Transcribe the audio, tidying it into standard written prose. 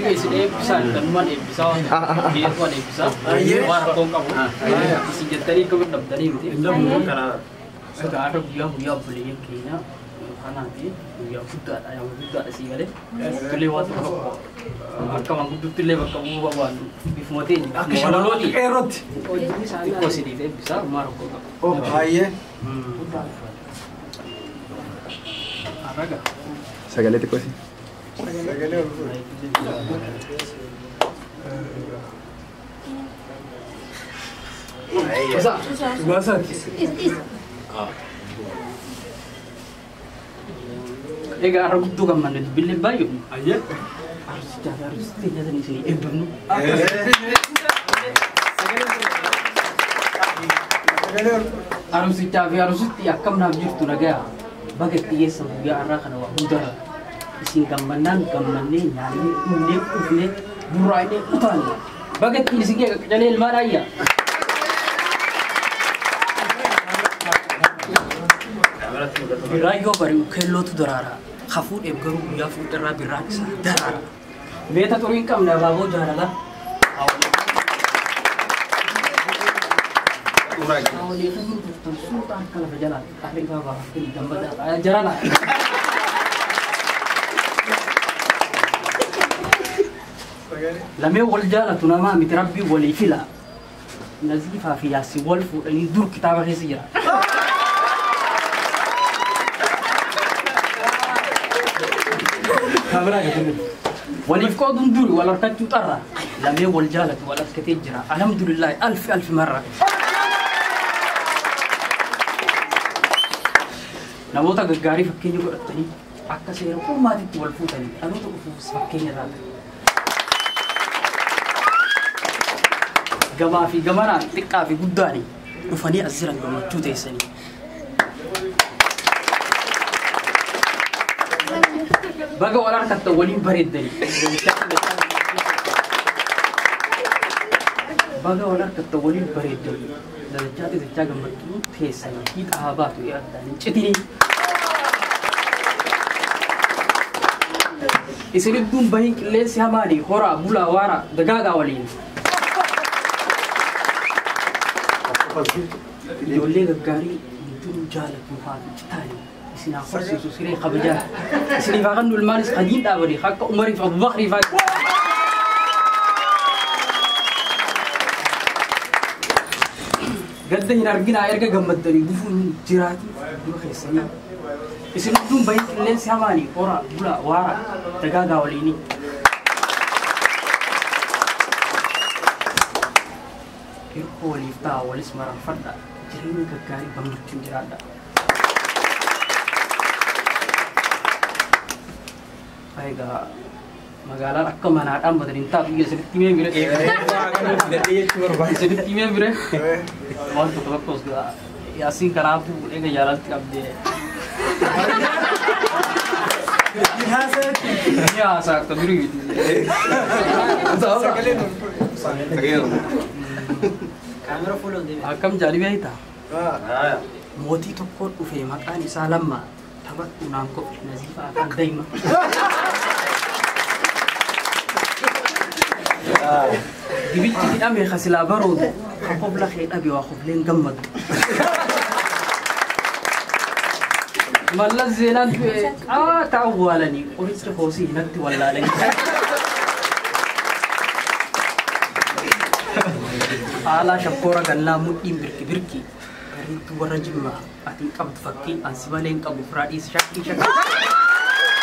Eega isin eebbisaa kanumaan eebbisaa waan eebbisaa waan rakkoon qabu isin jettanii akka dhabdanii miti. Gaafa guyyaa guyyaa obboleeyyan keenya kanaati guyyaa guddaadha yaa guddaadha sii galee tullee waan tokko tokko akka maangudduutti illee bakka bu'uu barbaannu bifuma teenya Akka shamarrooti qeerrootti. Xiqqoo isiniif eebbisaa maa rakkoo qabu. Baay'ee. Arraga. Sagalee xiqqoo si. Sagalee ol fuudhi. Dhugaasaati. Egaa har'a guddoo gammanne dubbillee baay'ee. Ayyee. Arusichaa fi arusittii nyaatan isinii eebbifnu. Sagalee ol fuudhi. Arusichaa fi arusittii akkam naaf jirtu nagaya. Baga itti geessan guyyaa har'aa kana waa hundarra. Isin gammannaan gammannee nyaannee dhugnee quufnee burraa'inee utaalle. Baga ittiin isin gee qacalee ilmaan ayyaa. Birraa yoo bari'u keellootu daraara. Hafuudheef garuu guyyaa fuudharraa birraan isaa daraara. Beeta xurii hin qabne abaaboo jaalalaa. Hawwalee kan turtan suuta akka lafa jalaa qarree ifaa baafattanii gammadaa jarana. Lameen wal jaalatu namaa miti rabbii walii fila. Naziifaa fi yaasii wal fuudhanii dur kitaaba keessa jira. Waliif qooduun duri wal harkachuu xarra. Lameen wal jaalatu wal harkatee jira. Alhamdulillahi alfi alfi marra. Namoota gaggaarii fakkeenya godhatanii akka seera uumaatitti wal fuutanii dhaloota dhufuufis fakkeenya taata. Gamaa fi gamanaan xiqqaa fi guddaanii dhufanii as jiran gammachuu teessanii. Baga wal harkattan waliin bareeddanii. Baga wal harkattan waliin bareeddanii. Dachaa dachaa gammachuu teessanii hiixa haa baatu addaan hin citinii. Isin idduun bahiin qilleensi hamaanii horaa bulaa waaraa dagaagaa waliin. Ijoollee gaggaarii hundinuu jaalatu haa citaanii. Isin haa horsiisu siree kabajaa. Isiniif haa kennu ilmaanis hadiin dhaabanii akka Umariif Abubakriif haa. Gadda hin arginaa erga gammaddanii gufuun hin jiraatin dura keessanii. Isin hunduu bahin qilleensi hamaanii horaa bulaa waaraa dagaagaa waliinii. Hirkoo waliif ta'a walis mararfadha. Jireenya gaggaarii gammachuun jiraadha. Egaa magaalaan akka manaadhaan badan hin taatu biyya isinitti himee bire. Isinitti himee bire. Waan tokko tokkos yaasiin kanaafuu eega jaalalti qabdee. Ni haasaa akka durii miti. Akkam jaalibee hitaa? Mootii tokko dhufee maqaan isaa Lammaa taphadhu naan kophee Naziifaa afaan daa'ima. Dibichi hidhamee kasilaa baroodu ka kobla kee dhabe waa kobleen gammadu. Mallas Zeenaan du'e qaata awwaalanii qoricha hoosii hinatti wallaalanii. Haalaa shakkoora gannaa mudhiin birki birki bareedduu warra jimmaa ati hin qabdu fakkii ansi malee hin qabu firaa dhiisi shakkii shakkii.